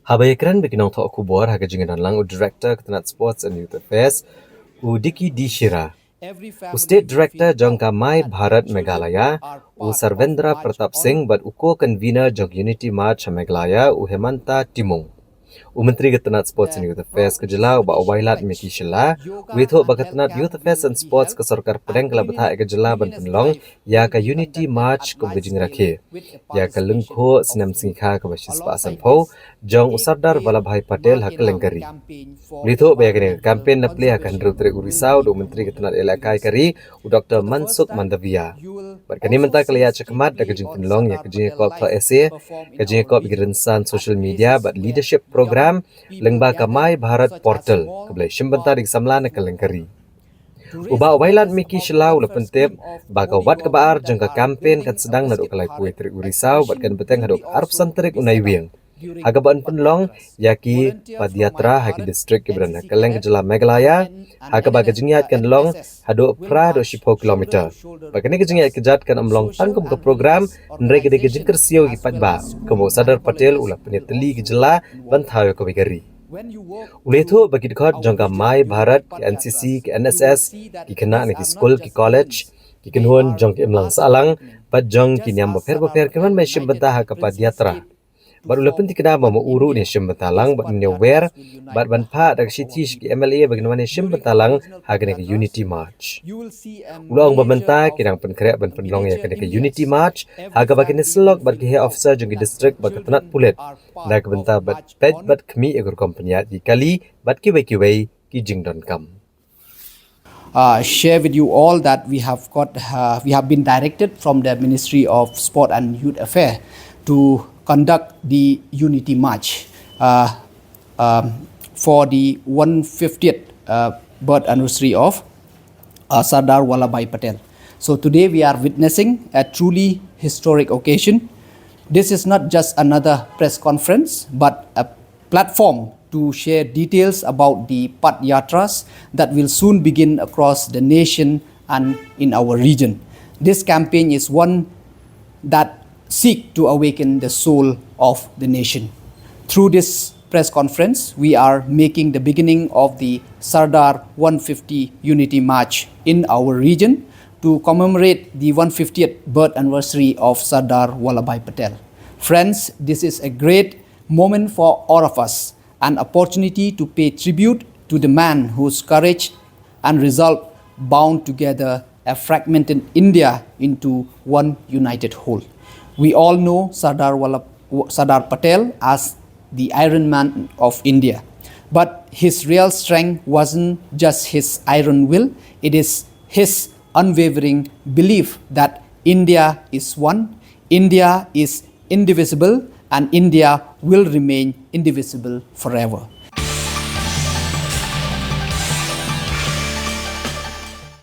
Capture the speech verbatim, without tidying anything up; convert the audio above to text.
Haba ïakren bad ki nongthoh khubor ha ka jingdon lang u Director ka tnat Sports and Youth Affairs, u Dicky D Shira, u State Director jong ka My Bharat Meghalaya, u Sarvendra Pratap Singh, bad u Co-Convener jong Unity March ha Meghalaya, u Hemanta Timung. U Myntri ka tnat Sports and Youth Affairs ka jylla, u Bah Wailadmiki Shylla, u la ïathuh ba ka tnat Youth Affairs and Sports ka sorkar pdeng ka la bthah ïa ka jylla ban pynlong ïa ka Unity March kum ka jingrakhe ïa ka lyngkhuh snem sngi kha kaba shispah sanphew jong u Sardar Vallabhbhai Patel ha kylleng ka ri. U la ïathuh ba ïa kane ka campaign la plie ha ka hynriew tarik u Risaw da u Myntri ka tnat ïalehkai ka ri, u Doctor Mansukh Mandaviya. Bad kane mynta ka la ïaid shakhmat da ka jingpynlong ïa ka jingïakop thoh essay, ka jingïakop ïa ki rynsan social media bad leadership program lyngba ka My Bharat Portal kaba la shim bynta da ki samla na kylleng ka ri. U Bah Wailadmiki Shylla u la pyntip ba ka wat kaba ar jong ka campaign kan sdang naduh ka laiphew tarik u Risaw bad kan bteng haduh ka arphew san tarik u Naiwieng, ha kaba yn pynlong ïa ki padayatra ha ki district kiba don ha kylleng ka jylla Meghalaya, ha kaba ka jingïaid kan long haduh phra haduh shiphew kilometer. Bad kane ka jingïaid kjat kan ym long tang kum ka program, hynrei ka dei ka jingkyrsiew ïa ki paidbah kumba u Sardar Patel u la pynïatylli ïa ka jylla ban thaw ïa kawei ka ri. U la ïathuh ba ki dkhot jong ka My Bharat, ka N C C, ka N S S, ki khynnah na ki skul, ki college, ki kynhun jong ki imlang sahlang bad jong ki niam bapher bapher ki wan ban shim bynta ha ka padayatra. Bad u la pynthikna ba ma u ruh un ïashim bynta lang bad un ïawer bad ban phah da ka shithi sha ki M L A ba kin wan ïashim bynta lang ha kane ka Unity March. U la ong ba mynta ki dang pynkhreh ban pynlong ïa kane ka Unity March ha kaba kin ïasyllok bad ki heh officer jong ki district bad ka tnat pulit na ka bynta ban peit bad khmih ïa ka rukom pynïaid ki kali bad kiwei kiwei ki jingdonkam. Uh, share with you all that we have got, uh, we have been directed from the Ministry of Sport and Youth Affairs to conduct the Unity March, uh, um, for the one fiftieth, uh, birth anniversary of, uh, Sardar Vallabhbhai Patel. So today we are witnessing a truly historic occasion. This is not just another press conference, but a platform to share details about the Path Yatras that will soon begin across the nation and in our region. This campaign is one that seek to awaken the soul of the nation. Through this press conference, we are making the beginning of the Sardar one fifty Unity March in our region to commemorate the one fiftieth birth anniversary of Sardar Vallabhbhai Patel. Friends, this is a great moment for all of us, an opportunity to pay tribute to the man whose courage and resolve bound together a fragmented India into one united whole. We all know Sardar, Vallabh- Sardar Patel as the Iron Man of India, but his real strength wasn't just his iron will, it is his unwavering belief that India is one, India is indivisible, and India will remain indivisible forever.